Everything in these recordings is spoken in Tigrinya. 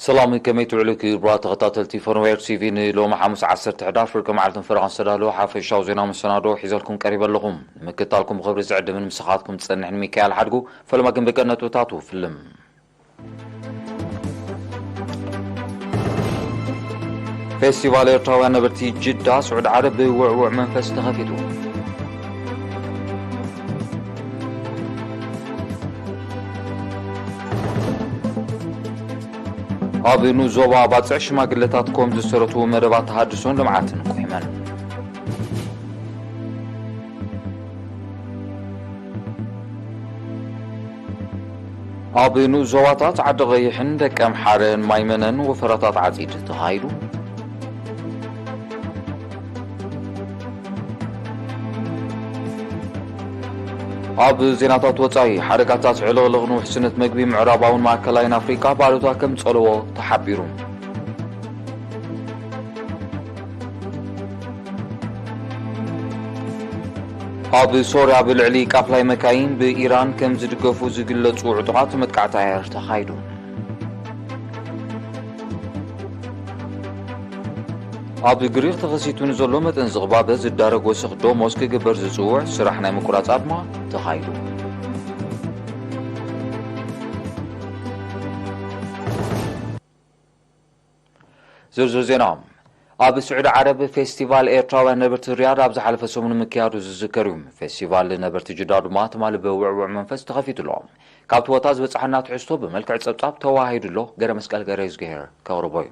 ሰላም፣ ከመይ ትውዕሉ ክቡራት ተኸታተልቲ ፈንዌር ቲቪ? ንሎሚ ሓሙስ ዓሰርተ ሕዳር ፍርቂ መዓልትን ፈረቓን ዝተዳለወ ሓፈሻዊ ዜና መሰናዶ ሒዘልኩም ቀሪበ ኣለኹም። ንምክትታልኩም ብኽብሪ ዝዕድምን ምሳኻትኩም ዝጸንሕን ሚካኤል ሓድጉ። ፈለማ ግን ብቀንዲ ነጥብታቱ ፍልም። ፌስቲቫል ኤርትራውያን ነበርቲ ጅዳ ስዑድ ዓረብ ብውዕዉዕ መንፈስ ተኸፊቱ። ኣብ ንኡስ ዞባ ባጽዕ ሽማግለታት ኮም ዝሰረቱ መደባት ተሃድሶን ልምዓትን ቆይመን። ኣብ ንኡስ ዞባታት ዓዲ ቐይሕን ደቀምሓረን ማይመነን ወፈራታት ዓጺድ ተኻይዱ። ኣብ ዜናታት ወጻኢ፣ ሓደጋታት ዕልቕልቕ ንውሕስነት መግቢ ምዕራባውን ማእከላይን ኣፍሪቃ ባሉታ ከም ጸለዎ ተሓቢሩ። ኣብ ሶርያ ብልዕሊ ቃፍላይ መካይን ብኢራን ከም ዝድገፉ ዝግለጹ ዕጡቓት መጥቃዕቲ ኣየር ተኻይዱ። ኣብ ግሪኽ ተኸሲቱ ንዘሎ መጠን ዝቕባበ ዝዳረግ ወሰኽ ዶሞስ ክግበር ዝጽውዕ ስራሕ ናይ ምቁራጽ ኣድማ ተኻይዱ። ዝርዝር ዜና። ኣብ ስዑዲ ዓረብ ፌስቲቫል ኤርትራውያን ነበርቲ ሪያድ ኣብ ዝሓለፈ ሰሙን ምክያዱ ዝዝከር እዩ። ፌስቲቫል ነበርቲ ጅዳ ድማ ትማሊ ብውዕውዕ መንፈስ ተኸፊቱ ኣሎ። ካብቲ ቦታ ዝበጻሓና ትሕዝቶ ብመልክዕ ጸብጻብ ተዋሂዱ ኣሎ። ገረ መስቀል ገረ ይዝግሄር ከቕርቦ እዩ።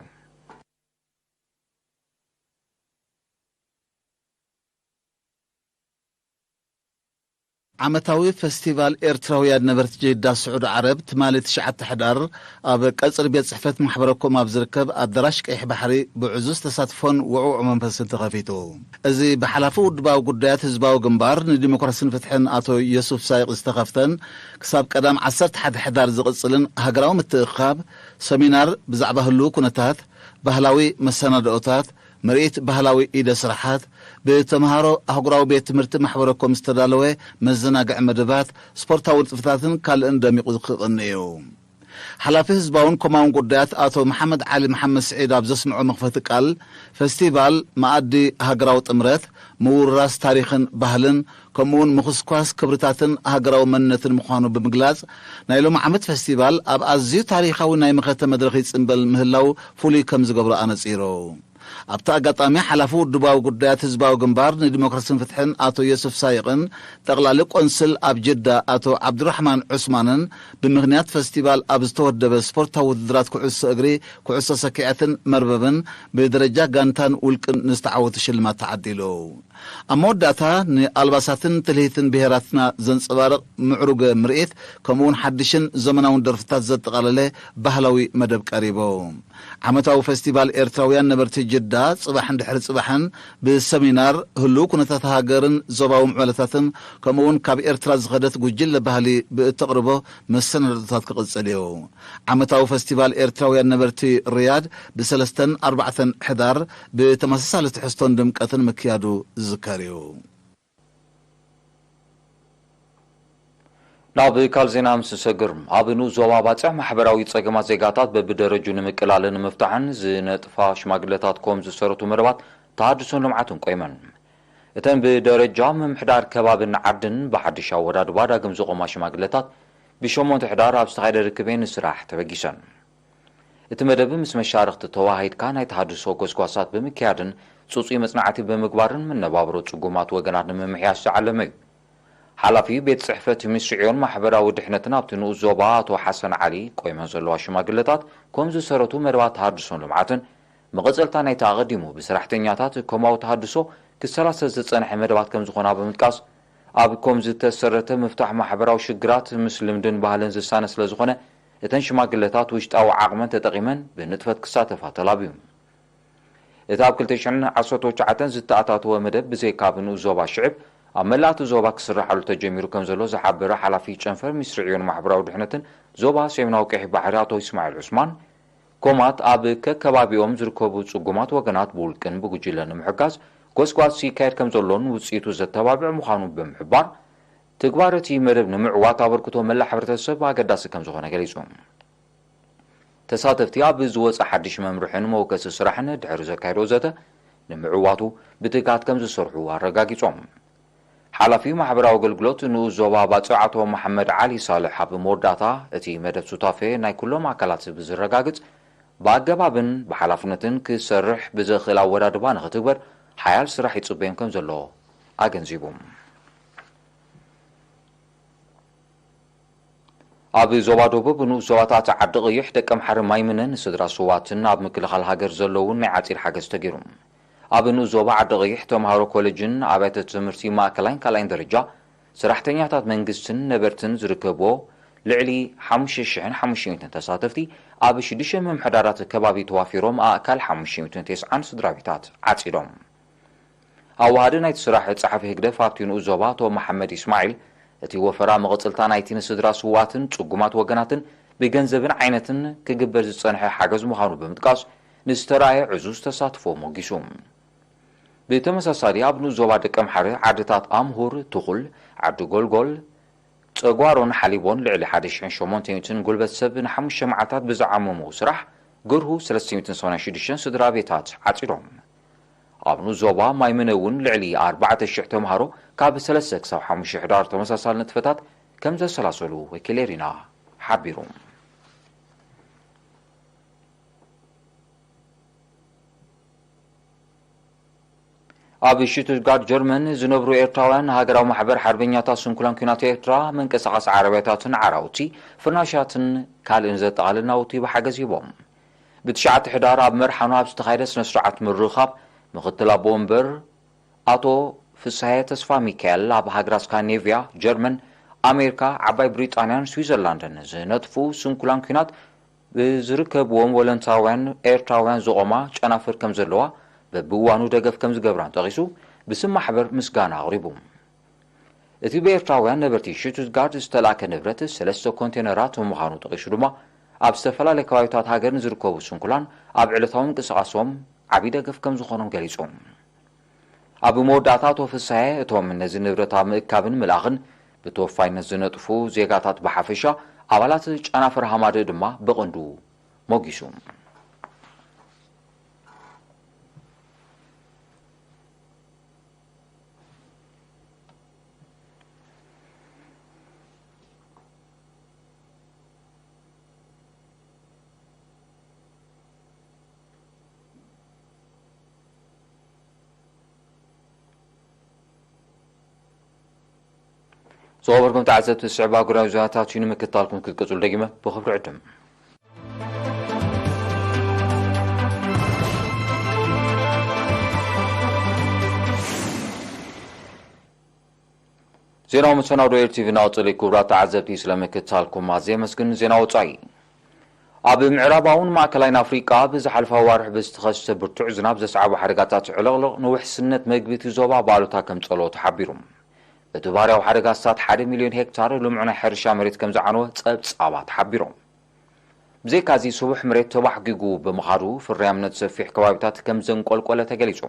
ዓመታዊ ፈስቲቫል ኤርትራውያን ነበርቲ ጅዳ ስዑዲ ዓረብ ትማሊ ትሽዓተ ሕዳር ኣብ ቀጽሪ ቤት ጽሕፈት ማሕበረኮም ኣብ ዝርከብ ኣዳራሽ ቀይሕ ባሕሪ ብዕዙዝ ተሳትፎን ውዕውዕ መንፈስን ተኸፊቱ። እዚ ብሓላፊ ውድባዊ ጉዳያት ህዝባዊ ግንባር ንዲሞክራስን ፍትሕን ኣቶ ዮሱፍ ሳይቕ ዝተኸፍተን ክሳብ ቀዳም ዓሰርተ ሓደ ሕዳር ዝቕጽልን ሃገራዊ ምትእኽኻብ፣ ሰሚናር ብዛዕባ ህልው ኩነታት፣ ባህላዊ መሰናድኦታት፣ ምርኢት ባህላዊ ኢደ ስራሓት፣ ብተምሃሮ ኣህጉራዊ ቤት ትምህርቲ ማሕበረኮም ዝተዳለወ መዘናግዒ መደባት፣ ስፖርታዊ ንጥፈታትን ካልእን ደሚቑ ክቕኒ እዩ። ሓላፊ ህዝባውን ኮማውን ጉዳያት ኣቶ መሓመድ ዓሊ መሓመድ ስዒድ ኣብ ዘስምዖ መኽፈቲ ቃል፣ ፈስቲቫል መኣዲ ሃገራዊ ጥምረት፣ ምውርራስ ታሪኽን ባህልን፣ ከምኡውን ምኹስኳስ ክብርታትን ሃገራዊ መንነትን ምዃኑ ብምግላጽ፣ ናይ ሎሚ ዓመት ፈስቲቫል ኣብ ኣዝዩ ታሪኻዊ ናይ መኸተ መድረኽ ይጽንበል ምህላው ፍሉይ ከም ዝገብሮ ኣነጺሩ። ኣብቲ ኣጋጣሚ ሓላፊ ውድባዊ ጉዳያት ህዝባዊ ግንባር ንዲሞክራስን ፍትሕን ኣቶ ዮሱፍ ሳይቕን ጠቕላሊ ቆንስል ኣብ ጅዳ ኣቶ ዓብዱራሕማን ዑስማንን ብምኽንያት ፈስቲቫል ኣብ ዝተወደበ ስፖርታዊ ውድድራት ኩዕሶ እግሪ፣ ኩዕሶ ሰኪዐትን መርበብን ብደረጃ ጋንታን ውልቅን ንዝተዓወቱ ሽልማት ተዓዲሉ። ኣብ መወዳእታ ንኣልባሳትን ትልሂትን ብሄራትና ዘንጸባርቕ ምዕሩግ ምርኢት ከምኡውን ሓድሽን ዘመናውን ደርፍታት ዘጠቓለለ ባህላዊ መደብ ቀሪቡ። ዓመታዊ ፈስቲቫል ኤርትራውያን ነበርቲ ጅዳ ጽባሕን ድሕሪ ጽባሕን ብሰሚናር፣ ህሉው ኩነታት ሃገርን ዞባዊ ምዕባለታትን ከምኡውን ካብ ኤርትራ ዝኸደት ጉጅለ ባህሊ ብእተቕርቦ መሰናድኦታት ክቕጽል እዩ። ዓመታዊ ፈስቲቫል ኤርትራውያን ነበርቲ ሪያድ ብሰለስተን ኣርባዕተን ሕዳር ብተመሳሳሊ ትሕዝቶን ድምቀትን ምክያዱ ዝዝከር እዩ። ናብ ካልእ ዜና ምስ ንሰግር፣ ኣብ ንኡስ ዞባ ባጽዕ ማሕበራዊ ጸገማት ዜጋታት በብደረጁ ንምቅላልን ንምፍታሕን ዝነጥፋ ሽማግለታት ኮም ዝሰረቱ መደባት ተሃድሶን ልምዓትን ቆይመን። እተን ብደረጃ ምምሕዳር ከባብን ዓድን ብሓድሽ ኣወዳድባ ዳግም ዝቖማ ሽማግለታት ብሸሞንተ ሕዳር ኣብ ዝተኻየደ ርክብ እየን ንስራሕ ተበጊሰን። እቲ መደብ ምስ መሻርኽቲ ተወሃሂድካ ናይ ተሃድሶ ጎስጓሳት ብምክያድን ጽጹይ መጽናዕቲ ብምግባርን መነባብሮ ጽጉማት ወገናት ንምምሕያሽ ዝዓለመ እዩ። ሓላፊ ቤት ጽሕፈት ሚኒስትሪ ዕዮን ማሕበራዊ ድሕነትን ኣብቲ ንኡስ ዞባ ኣቶ ሓሰን ዓሊ፣ ቆይመን ዘለዋ ሽማግለታት ከም ዝሰረቱ መደባት ተሃድሶን ልምዓትን መቐጸልታ ናይቲ ኣቐዲሙ ብሰራሕተኛታት ኮማዊ ተሃድሶ ክሰላሰል ዝጸንሐ መደባት ከም ዝኾና ብምጥቃስ፣ ኣብ ኮም ዝተሰረተ ምፍታሕ ማሕበራዊ ሽግራት ምስ ልምድን ባህልን ዝሳነ ስለ ዝኾነ፣ እተን ሽማግለታት ውሽጣዊ ዓቕመን ተጠቒመን ብንጥፈት ክሳተፋ ተላብዩ። እቲ ኣብ ክልተ ሽሕን ዓሰርተ ትሽዓተን ዝተኣታተወ መደብ ብዘይካ ኣብ ንኡስ ዞባ ሽዕብ፣ ኣብ መላእ እቲ ዞባ ክስርሓሉ ተጀሚሩ ከም ዘሎ ዝሓበረ ሓላፊ ጨንፈር ሚኒስትሪ ዕዮን ማሕበራዊ ድሕነትን ዞባ ሰሜናዊ ቀይሕ ባሕሪ ኣቶ ይስማዒል ዑስማን፣ ኮማት ኣብ ከከባቢኦም ዝርከቡ ጽጉማት ወገናት ብውልቅን ብጉጅለን ንምሕጋዝ ጎስጓስ ይካየድ ከም ዘሎን ውጽኢቱ ዘተባብዕ ምዃኑ ብምሕባር፣ ትግባር እቲ መደብ ንምዕዋት ኣበርክቶ መላእ ሕብረተሰብ ኣገዳሲ ከም ዝኾነ ገሊጹ። ተሳተፍቲ ኣብ ዝወፀ ሓድሽ መምርሕን መወከሲ ስራሕን ድሕሪ ዘካየዶ ዘተ ንምዕዋቱ ብትግሃት ከም ዝሰርሑ ኣረጋጊጾም። ሓላፊ ማሕበራዊ ኣገልግሎት ንኡስ ዞባ ባጽዕ ኣቶ መሓመድ ዓሊ ሳልሕ ኣብ መወዳእታ፣ እቲ መደብ ሱታፌ ናይ ኩሎም ኣካላት ብዝረጋግጽ፣ ብኣገባብን ብሓላፍነትን ክሰርሕ ብዘኽእል ኣወዳድባ ንኽትግበር ሓያል ስራሕ ይጽበዮም ከም ዘሎ ኣገንዚቡ። ኣብ ዞባ ደቡብ ንኡስ ዞባታት ዓዲ ቀይሕ፣ ደቀምሓረ፣ ማይምነን ስድራ ስዋትን ኣብ ምክልኻል ሃገር ዘለውን ናይ ዓጺድ ሓገዝ ተገይሩ። ኣብ ንኡስ ዞባ ዓዲ ቀይሕ ተምሃሮ ኮሌጅን ኣብያተ ትምህርቲ ማእከላይን ካልኣይን ደረጃ፣ ሰራሕተኛታት መንግስትን ነበርትን ዝርከብዎ ልዕሊ ሓሙሽተ ሽሕን ሓሙሽተ ሚእትን ተሳተፍቲ ኣብ ሽዱሽተ ምምሕዳራት ከባቢ ተዋፊሮም ኣእካል ሓሙሽተ ሚእትን ተስዓን ስድራ ቤታት ዓጺዶም። ኣዋሃዲ ናይቲ ስራሕ ጸሓፊ ህግደፍ ኣብቲ ንኡስ ዞባ ኣቶ መሓመድ ኢስማዒል፣ እቲ ወፈራ መቐጸልታ ናይቲ ንስድራ ስዉኣትን ጽጉማት ወገናትን ብገንዘብን ዓይነትን ክግበር ዝጸንሐ ሓገዝ ምዃኑ ብምጥቃስ፣ ንዝተራእየ ዕዙዝ ተሳትፎ ሞጊሱ። ብተመሳሳሊ ኣብ ንኡስ ዞባ ደቀምሓረ ዓድታት ኣምሁር፣ ትኹል፣ ዓዲ ጎልጎል፣ ጸጓሮን ሓሊቦን ልዕሊ ሓደ ሽሕን ሸሞንተ ሚእትን ጉልበት ሰብ ንሓሙሽተ መዓልታት ብዝዓመሙ ስራሕ ግርሁ ሰለስተ ሚእትን ሰማንያን ሽዱሽተን ስድራ ቤታት ዓጺዶም። ኣብ ንኡስ ዞባ ማይምነ እውን ልዕሊ ኣርባዕተ ሽሕ ተምሃሮ ካብ ሰለስተ ክሳብ ሓሙሽተ ሕዳር ተመሳሳሊ ንጥፈታት ከም ዘሰላሰሉ ወኪል ኤሪና ሓቢሩ። ኣብ ሽቱትጋርት ጀርመን ዝነብሩ ኤርትራውያን ሃገራዊ ማሕበር ሓርበኛታት ስንኩላን ኲናት ኤርትራ መንቀሳቐሲ ዓረብያታትን ዓራውቲ፣ ፍርናሻትን ካልእን ዘጠቓልል ናውቲ ብሓገዝ ሂቦም። ብትሽዓተ ሕዳር ኣብ መርሓኖ ኣብ ዝተኻየደ ስነ ስርዓት ምርኻብ፣ ምኽትል ኣቦ ወንበር ኣቶ ፍስሃየ ተስፋ ሚካኤል፣ ኣብ ሃገራት ስካንዲኔቭያ፣ ጀርመን፣ ኣሜሪካ፣ ዓባይ ብሪጣንያን ስዊዘርላንድን ዝነጥፉ ስንኩላን ኲናት ብዝርከብዎም ወለንታውያን ኤርትራውያን ዝቖማ ጨናፍር ከም ዘለዋ፣ በብእዋኑ ደገፍ ከም ዝገብራን ጠቒሱ፣ ብስም ማሕበር ምስጋና ኣቕሪቡ። እቲ ብኤርትራውያን ነበርቲ ሽቱትጋርት ዝተላእከ ንብረት ሰለስተ ኮንቴነራት ምዃኑ ጠቒሱ ድማ፣ ኣብ ዝተፈላለዩ ከባቢታት ሃገር ንዝርከቡ ስንኩላን ኣብ ዕለታዊ ምንቅስቓሶም ዓቢ ደገፍ ከም ዝኾኖም ገሊጹ። ኣብ መወዳእታ ኣቶ ፍስሃየ፣ እቶም ነዚ ንብረት ኣብ ምእካብን ምልኣኽን ብተወፋይነት ዝነጥፉ ዜጋታት ብሓፈሻ፣ ኣባላት ጨናፍር ሃማደ ድማ ብቐንዱ ሞጊሱ። ዝኸበርኩም ተዓዘብቲ፣ ዝስዕብ ኣህጉራዊ ዜናታት እዩ፣ ንምክትታልኩም ክትቅጽሉ ደጊመ ብኽብሪ ዕድም። ዜናዊ መሰናዶ ኤር ቲቪ እናቐጸለ እዩ። ክቡራት ተዓዘብቲ፣ ስለ ምክትታልኩም ኣዝየ የመስግን። ዜና ወጻኢ። ኣብ ምዕራባውን ማእከላይን ኣፍሪቃ ብዝሓለፈ ኣዋርሕ ብዝተኸስተ ብርቱዕ ዝናብ ዘስዓቦ ሓደጋታት ዕልቕልቕ ንውሕስነት መግቢ እቲ ዞባ ብኣሉታ ከምጸልኦ ተሓቢሩ። እቲ ባህርያዊ ሓደጋታት ሓደ ሚልዮን ሄክታር ልሙዕ ናይ ሕርሻ መሬት ከም ዝዓነወ ጸብጻባት ሓቢሮም። ብዘይካዚ፣ ስቡሕ መሬት ተባሕጒጉ ብምኻዱ፣ ፍርያምነት ሰፊሕ ከባቢታት ከም ዘንቆልቆለ ተገሊጹ።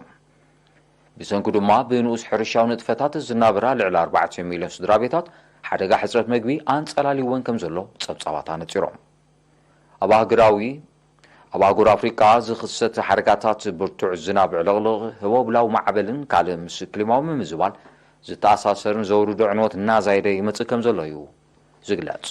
ብሰንኩ ድማ፣ ብንኡስ ሕርሻዊ ንጥፈታት ዝናበራ ልዕሊ ኣርባዕተ ሚልዮን ስድራ ቤታት ሓደጋ ሕጽረት መግቢ ኣንጸላልይወን ከም ዘሎ ጸብጻባት ኣነጺሮም። ኣብ ኣህጉራዊ፣ ኣብ ኣህጉር ኣፍሪቃ ዝኽሰት ሓደጋታት ብርቱዕ ዝናብ፣ ዕልቕልቕ፣ ህቦብላዊ ማዕበልን ካልእ ምስ ክሊማዊ ምምዝባል ዝተኣሳሰርን ዘውርዶ ዕንወት እናዛየደ ይመጽእ ከም ዘሎ እዩ ዝግለጽ።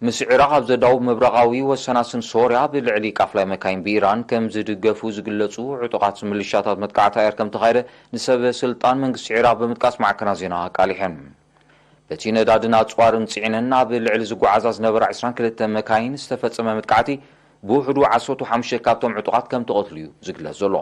ምስ ዒራቕ ኣብ ዘዳውብ ምብራቓዊ ወሰናስን ሶርያ፣ ብልዕሊ ቃፍላይ መካይን ብኢራን ከም ዝድገፉ ዝግለጹ ዕጡቓት ምልሻታት መጥቃዕቲ ኣየር ከም ተኻየደ ንሰበ ስልጣን መንግስቲ ዒራቕ ብምጥቃስ ማዕከናት ዜና ኣቃሊሐን። በቲ ነዳድን ኣጽዋርን ጽዒነን ኣብ ልዕሊ ዝጓዓዛ ዝነበራ ዕስራን ክልተ መካይን ዝተፈጸመ መጥቃዕቲ፣ ብውሕዱ ዓሰርተ ሓሙሽተ ካብቶም ዕጡቓት ከም ተቐትሉ እዩ ዝግለጽ ዘሎ።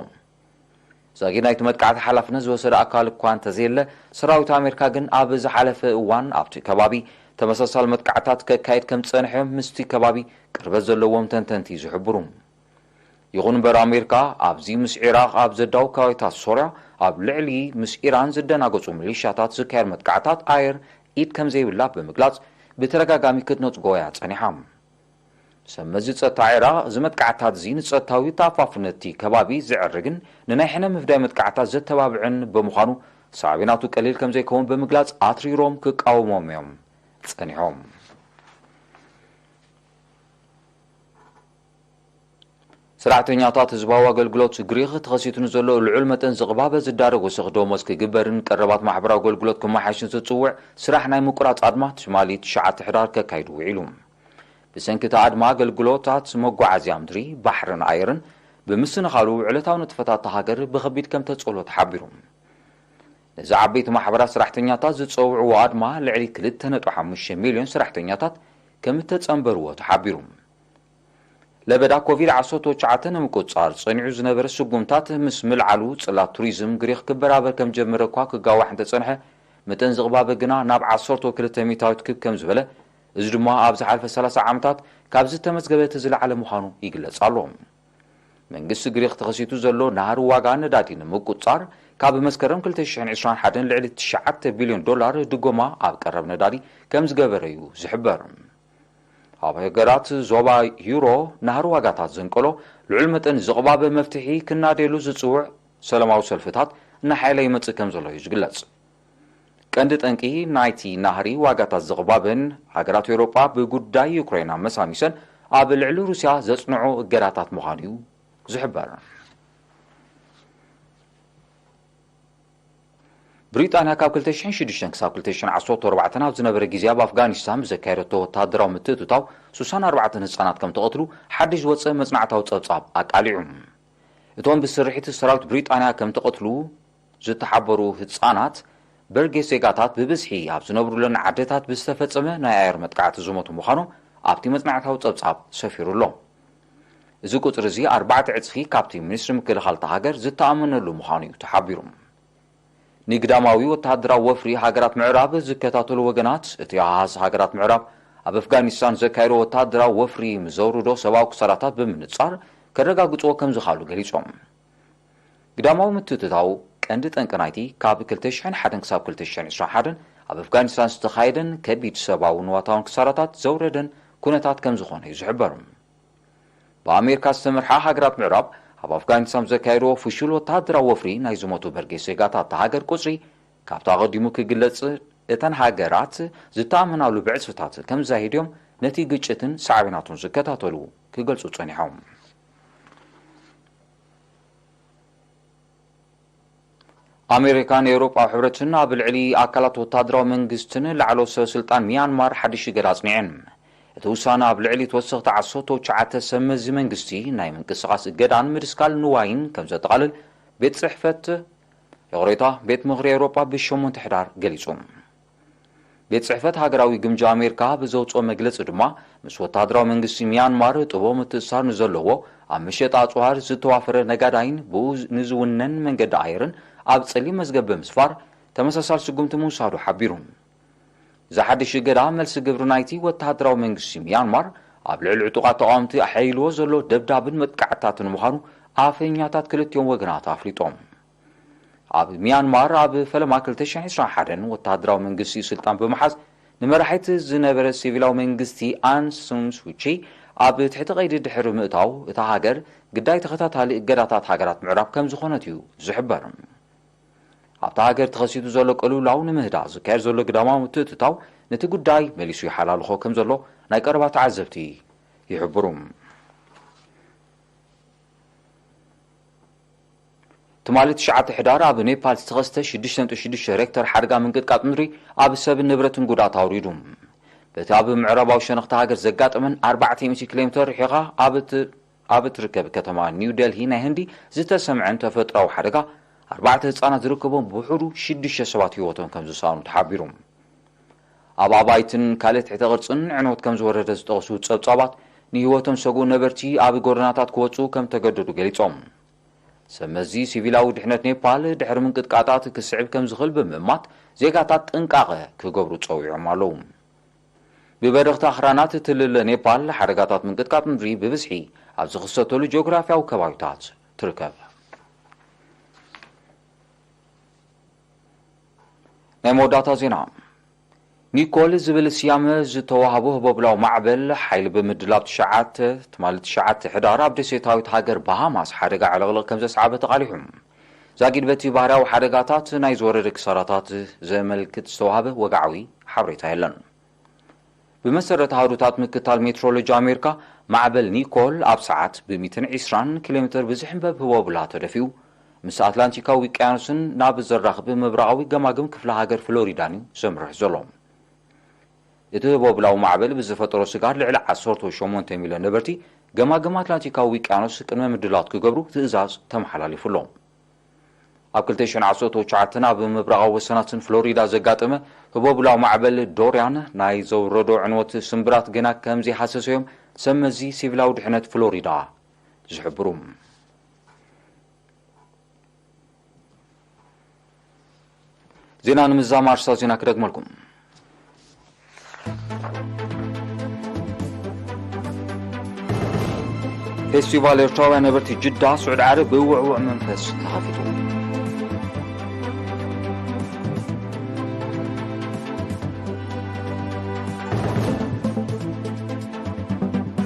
ዛጊድ ናይቲ መጥቃዕቲ ሓላፍነት ዝወሰደ ኣካል እኳ እንተዘየለ፣ ሰራዊት ኣሜሪካ ግን ኣብ ዝሓለፈ እዋን ኣብቲ ከባቢ ተመሳሳሊ መጥቃዕትታት ከካይድ ከም ዝጸንሐ ምስቲ ከባቢ ቅርበት ዘለዎም ተንተንቲ ዝሕብሩ። ይኹን እምበር፣ ኣሜሪካ ኣብዚ ምስ ዒራቕ ኣብ ዘዳው ከባቢታት ሶርያ ኣብ ልዕሊ ምስ ኢራን ዝደናገጹ ሚሊሻታት ዝካየድ መጥቃዕታት ኣየር ኢድ ከም ዘይብላ ብምግላጽ፣ ብተደጋጋሚ ክትነጽጎ እያ ጸኒሓ። ሰብ መዚ ጸጥታ ዒራቕ፣ እዚ መጥቃዕታት እዚ ንጸጥታዊ ተኣፋፍነት እቲ ከባቢ ዘዕርግን ንናይ ሕነ ምፍዳይ መጥቃዕታት ዘተባብዕን ብምዃኑ፣ ሳዕቤናቱ ቀሊል ከም ዘይከውን ብምግላጽ፣ ኣትሪሮም ክቃወሞም እዮም ጸኒሖም። ሰራሕተኛታት ህዝባዊ ኣገልግሎት ግሪኽ ተኸሲቱ ንዘሎ ልዑል መጠን ዝቕባበ ዝዳረግ ወሰኽ ደሞዝ ክግበርን ቀረባት ማሕበራዊ ኣገልግሎት ክመሓየሽን ዝጽውዕ ስራሕ ናይ ምቁራጽ ኣድማ ትማሊ ትሽዓተ ሕዳር ከካይዱ ውዒሉ። ብሰንኪ እቲ ኣድማ ኣገልግሎታት መጓዓዝያ ምድሪ፣ ባሕርን ኣየርን ብምስንኻሉ ዕለታዊ ንጥፈታት እታ ሃገር ብኸቢድ ከም ተጸሎ ተሓቢሩ። ነዚ ዓበይቲ ማሕበራት ሰራሕተኛታት ዝጸውዕዎ ኣድማ ልዕሊ ክልተ ነጥቢ ሓሙሽተ ሚልዮን ሰራሕተኛታት ከም እተጸንበርዎ ተሓቢሩ። ለበዳ ኮቪድ ዓሰርተ ትሽዓተ ንምቁጽጻር ጸኒዑ ዝነበረ ስጉምታት ምስ ምልዓሉ፣ ጽላት ቱሪዝም ግሪኽ ክበራበር ከም ጀመረ እኳ ክጋዋሕ እንተጸንሐ፣ መጠን ዝቕባበ ግና ናብ ዓሰርተ ክልተ ሚእታዊት ክብ ከም ዝበለ፣ እዚ ድማ ኣብ ዝሓለፈ ሰላሳ ዓመታት ካብ ዝተመዝገበ እቲ ዝለዓለ ምዃኑ ይግለጽ ኣሎ። መንግስቲ ግሪኽ ተኸሲቱ ዘሎ ናህሪ ዋጋ ነዳዲ ንምቁጽጻር፣ ካብ መስከረም ክልተ ሽሕን ዕስራን ሓደን ልዕሊ ትሽዓተ ቢልዮን ዶላር ድጎማ ኣብ ቀረብ ነዳዲ ከም ዝገበረ እዩ ዝሕበር። ኣብ ሃገራት ዞባ ዩሮ ናህሪ ዋጋታት ዘንቀሎ ልዑል መጠን ዝቕባበ መፍትሒ ክናደየሉ ዝጽውዕ ሰላማዊ ሰልፍታት እናሓየለ ይመጽእ ከም ዘሎ እዩ ዝግለጽ። ቀንዲ ጠንቂ ናይቲ ናህሪ ዋጋታት ዝቕባበን፣ ሃገራት ኤውሮጳ ብጉዳይ ዩክሬን ኣመሳሚሰን ኣብ ልዕሊ ሩስያ ዘጽንዖ እገዳታት ምዃኑ እዩ ዝሕበር። ብሪጣንያ ካብ ክልተ ሽሕን ሽዱሽተን ክሳብ ክልተ ሽሕን ዓሰርተ ኣርባዕተን ኣብ ዝነበረ ግዜ ኣብ ኣፍጋኒስታን ብዘካየደቶ ወተሃደራዊ ምትእትታው ሱሳን ኣርባዕተን ህጻናት ከም ተቐትሉ ሓድሽ ዝወጸ መጽናዕታዊ ጸብጻብ ኣቃሊዑ። እቶም ብስርሒት ሰራዊት ብሪጣንያ ከም ተቐትሉ ዝተሓበሩ ህጻናት በርጌስ ዜጋታት ብብዝሒ ኣብ ዝነብሩለን ዓድታት ብዝተፈጸመ ናይ ኣየር መጥቃዕቲ ዝሞቱ ምዃኖም ኣብቲ መጽናዕታዊ ጸብጻብ ሰፊሩ ኣሎ። እዚ ቁጽሪ እዚ ኣርባዕተ ዕጽፊ ካብቲ ሚኒስትሪ ምክልኻል እታ ሃገር ዝተኣመነሉ ምዃኑ እዩ ተሓቢሩ። ንግዳማዊ ወተሃደራዊ ወፍሪ ሃገራት ምዕራብ ዝከታተሉ ወገናት፣ እቲ ኣሃዝ ሃገራት ምዕራብ ኣብ ኣፍጋኒስታን ዘካየዶ ወተሃደራዊ ወፍሪ ምስ ዘውርዶ ሰብኣዊ ክሳራታት ብምንጻር ከረጋግጽዎ ከም ዝኽኣሉ ገሊጾም። ግዳማዊ ምትእትታው ቀንዲ ጠንቂ ናይቲ ካብ ክልተ ሽሕን ሓደን ክሳብ ክልተ ሽሕን ዕስራን ሓደን ኣብ ኣፍጋኒስታን ዝተኻየደን ከቢድ ሰብኣዊ ንዋታውን ክሳራታት ዘውረደን ኩነታት ከም ዝኾነ እዩ ዝሕበር። ብኣሜሪካ ዝተመርሓ ሃገራት ምዕራብ ኣብ ኣፍጋኒስታን ዘካየድዎ ፍሹል ወተሃደራዊ ወፍሪ ናይ ዝሞቱ በርጌስ ዜጋታት እታ ሃገር ቁጽሪ ካብቲ ኣቐዲሙ ክግለጽ፣ እተን ሃገራት ዝተኣመናሉ ብዕጽፍታት ከም ዝዛይድ እዮም ነቲ ግጭትን ሳዕቤናቱን ዝከታተሉ ክገልጹ ጸኒሖም። ኣሜሪካን ኤውሮጳዊ ሕብረትን ኣብ ልዕሊ ኣካላት ወተሃደራዊ መንግስትን ላዕለዎት ሰብ ስልጣን ሚያንማር ሓድሽ እገዳ ኣጽኒዐን። እቲ ውሳነ ኣብ ልዕሊ ተወሰኽቲ ዓሰርተ ትሽዓተ ሰብ መዚ መንግስቲ ናይ ምንቅስቓስ እገዳን ምድስካል ንዋይን ከም ዘጠቓልል ቤት ጽሕፈት፣ ይቕሬታ፣ ቤት ምኽሪ ኤውሮጳ ብሸሞንተ ሕዳር ገሊጹ። ቤት ጽሕፈት ሃገራዊ ግምጃ ኣሜሪካ ብዘውጽኦ መግለጺ ድማ፣ ምስ ወተሃደራዊ መንግስቲ ሚያንማር ጥቡቕ ምትእስሳር ንዘለዎ ኣብ መሸጣ ኣጽዋር ዝተዋፈረ ነጋዳይን ብኡ ንዝውነን መንገዲ ኣየርን ኣብ ጸሊም መዝገብ ብምስፋር ተመሳሳሊ ስጉምቲ ምውሳዱ ሓቢሩ። እዚ ሓድሽ እገዳ መልሲ ግብሪ ናይቲ ወተሃደራዊ መንግስቲ ሚያንማር ኣብ ልዕሊ ዕጡቓት ተቓወምቲ ኣሐይልዎ ዘሎ ደብዳብን መጥቃዕትታትን ምዃኑ ኣፈኛታት ክልቲኦም ወገናት ኣፍሊጦም። ኣብ ሚያንማር ኣብ ፈለማ ክልተ ሽሕን ዕስራን ሓደን ወተሃደራዊ መንግስቲ ስልጣን ብምሓዝ ንመራሒት ዝነበረ ሲቪላዊ መንግስቲ ኣን ሱን ሱቺ ኣብ ትሕቲ ቀይዲ ድሕሪ ምእታው፣ እታ ሃገር ግዳይ ተኸታታሊ እገዳታት ሃገራት ምዕራብ ከም ዝኾነት እዩ ዝሕበር። ኣብታ ሃገር ተኸሲቱ ዘሎ ቅልውላው ንምህዳእ ዝካየድ ዘሎ ግዳማዊ ምትእትታው ነቲ ጉዳይ መሊሱ ይሓላልኾ ከም ዘሎ ናይ ቀረባ ተዓዘብቲ ይሕብሩ። ትማሊ ትሽዓተ ሕዳር ኣብ ኔፓል ዝተኸስተ ሽዱሽተ ነጥቢ ሽዱሽተ ሬክተር ሓደጋ ምንቅጥቃጥ ምድሪ ኣብ ሰብን ንብረትን ጉድኣት ኣውሪዱ። በቲ ኣብ ምዕራባዊ ሸነኽቲ ሃገር ዘጋጠመን ኣርባዕተ ሚእቲ ኪሎ ሜተር ርሒቓ ኣብ እት-፣ ኣብ እትርከብ ከተማ ኒው ደልሂ ናይ ህንዲ ዝተሰምዐን ተፈጥሮኣዊ ሓደጋ፣ ኣርባዕተ ህጻናት ዝርከቦም ብውሑዱ ሽዱሽተ ሰባት ህይወቶም ከም ዝሰኣኑ ተሓቢሩ። ኣብ ኣባይትን ካልእ ትሕተ ቅርጽን ዕንወት ከም ዝወረደ ዝጠቕሱ ጸብጻባት፣ ንህይወቶም ዝሰግኡ ነበርቲ ኣብ ጎደናታት ክወጹ ከም ተገደዱ ገሊጾም። ሰብ መዚ ሲቪላዊ ድሕነት ኔፓል ድሕሪ ምንቅጥቃጣት ክስዕብ ከም ዝኽእል ብምእማት፣ ዜጋታት ጥንቃቐ ክገብሩ ጸዊዖም ኣለዉ። ብበረኽቲ ኣኽራናት እትልለ ኔፓል፣ ሓደጋታት ምንቅጥቃጥ ምድሪ ብብዝሒ ኣብ ዝኽሰተሉ ጂኦግራፍያዊ ከባቢታት ትርከብ። ናይ መወዳእታ ዜና። ኒኮል ዝብል ስያመ ዝተዋህቦ ህቦብላዊ ማዕበል ሓይሊ ብምድላብ ትሽዓተ፣ ትማሊ ትሽዓተ ሕዳር ኣብ ደሴታዊት ሃገር ባሃማስ ሓደጋ ዕልቕልቕ ከም ዘስዓበ ተቓሊሑ። ዛጊድ በቲ ባህርያዊ ሓደጋታት ናይ ዝወረደ ክሳራታት ዘመልክት ዝተዋህበ ወግዓዊ ሓበሬታ የለን። ብመሰረት ኣሃዱታት ምክትታል ሜትሮሎጂ ኣሜሪካ፣ ማዕበል ኒኮል ኣብ ሰዓት ብ ሚእትን ዕስራን ኪሎ ሜትር ብዝሕንበብ ህቦብላ ተደፊኡ፣ ምስ ኣትላንቲካዊ ውቅያኖስን ናብ ዘራኽብ ምብራቓዊ ገማግም ክፍለ ሃገር ፍሎሪዳን እዩ ዘምርሕ ዘሎ። እቲ ህቦብላዊ ማዕበል ብዝፈጠሮ ስግኣት ልዕሊ ዓሰርተ ሸሞንተ ሚልዮን ነበርቲ ገማግም ኣትላንቲካዊ ውቅያኖስ ቅድመ ምድላት ክገብሩ ትእዛዝ ተመሓላሊፉ ኣሎ። ኣብ ክልተ ሽሕን ዓሰርተ ትሽዓተን ኣብ ምብራቓዊ ወሰናትን ፍሎሪዳ ዘጋጠመ ህቦብላዊ ማዕበል ዶርያን ናይ ዘውረዶ ዕንወት ስምብራት ገና ከም ዘይሃሰሰዮም ሰብ መዚ ሲቪላዊ ድሕነት ፍሎሪዳ ዝሕብሩ። ዜና ንምዝዛም ኣርእስታት ዜና ክደግመልኩም። ፌስቲቫል ኤርትራውያን ነበርቲ ጅዳ ስዑዲ ዓረብ ብውዕዉዕ መንፈስ ተኸፊቱ።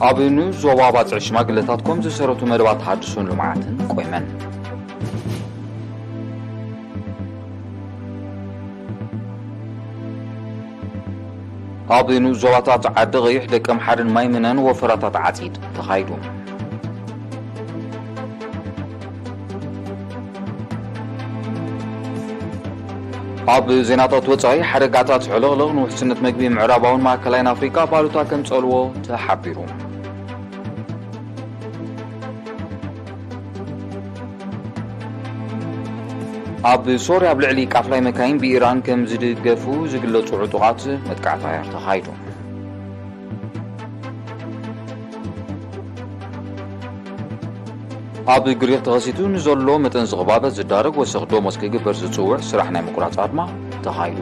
ኣብ ንኡስ ዞባ ባጽዕ ሽማግለታት ኮም ዝሰረቱ መደባት ተሃድሶን ልምዓትን ቆይመን። ኣብ ንኡስ ዞባታት ዓዲ ቐይሕ፣ ደቀምሓረን ማይምነን ወፈራታት ዓጺድ ተኻይዱ። ኣብ ዜናታት ወጻኢ፣ ሓደጋታት ሕልቕልቕ ንውሕስነት መግቢ ምዕራባውን ማእከላይን ኣፍሪቃ ባሉታ ከም ጸልዎ ተሓቢሩ። ኣብ ሶርያ ኣብ ልዕሊ ቃፍላይ መካይን ብኢራን ከም ዝድገፉ ዝግለጹ ዕጡቓት መጥቃዕቲ ኣየር ተኻይዱ። ኣብ ግሪኽ ተኸሲቱ ንዘሎ መጠን ዝቕባበ ዝዳረግ ወሰኽ ደሞዝ ክግበር ዝጽውዕ ስራሕ ናይ ምቁራጽ ኣድማ ተኻይዱ።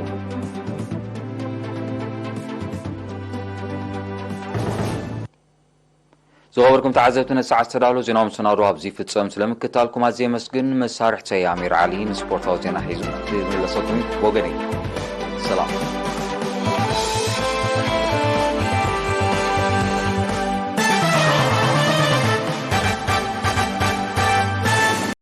ዝኸበርኩም ተዓዘብቲ፣ ነቲ ሰዓት ዝተዳለወ ዜናዊ መሰናዶ ኣብዚ ይፍጸም። ስለምክትታልኩም ኣዝየ የመስግን። መሳርሕተይ ኣሚር ዓሊ ንስፖርታዊ ዜና ሒዙ ክምለሰኩም እዩ። ብወገነይ ሰላም።